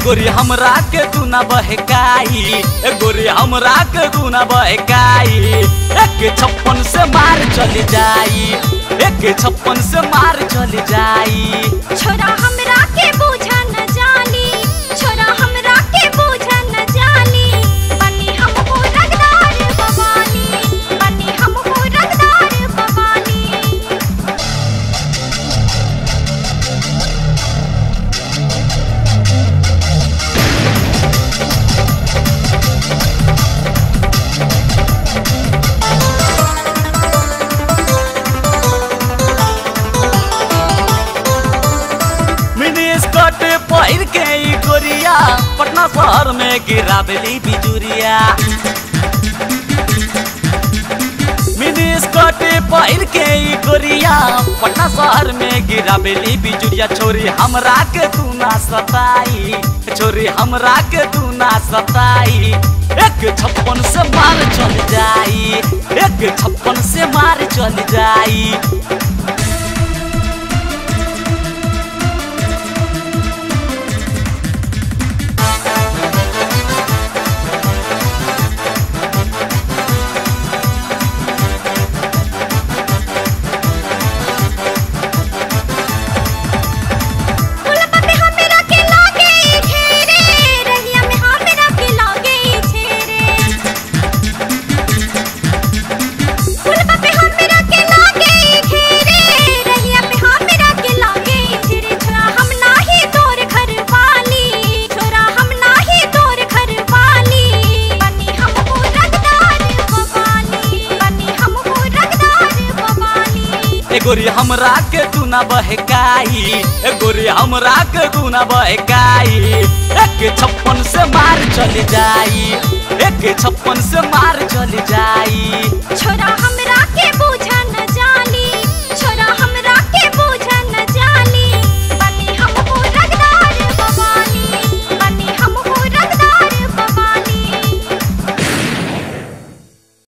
गोरी हमरा के तू ना बहकाई, ए गोरी हमरा के तू ना बहकाई। 156 से मार चल जाई, 156 से मार चल जाई। छोरा हमरा के बूझा न जानी, छोरा हमरा के बूझा न जानी, बनी हमहू रंगदार बवानी, बनी हमहू रंगदार बवानी। मिनी स्कर्ट पहिर के ई गोरिया पटना शहर में गिरावेली बिजुरिया। मिनी स्कर्ट पहिर के ई गोरिया पटना शहर में गिरावेली बिजुरिया। छोरी हमरा के तू ना सताई, छोरी हमरा के तू ना सताई। 156 से मार चल जाई, 156 से मार चल जाई। पुलवा पे हमरा के लागे घेरे, रहिया में हमरा के लागे छेरे। पुलवा पे हमरा के लागे घेरे, रहिया में हमरा के लागे छेरे। छोरा हम नाही तोर घर वाली, छोरा हम नाही तोर घर वाली, बनी हमहू रंगदार बवाली, बनी हमहू रंगदार बवाली। ए गोरी हमरा के तू ना बहकाई, ए गोरी हमरा के तू ना बहकाई। 156 से मार चल जाई, 156 से मार चल जाई।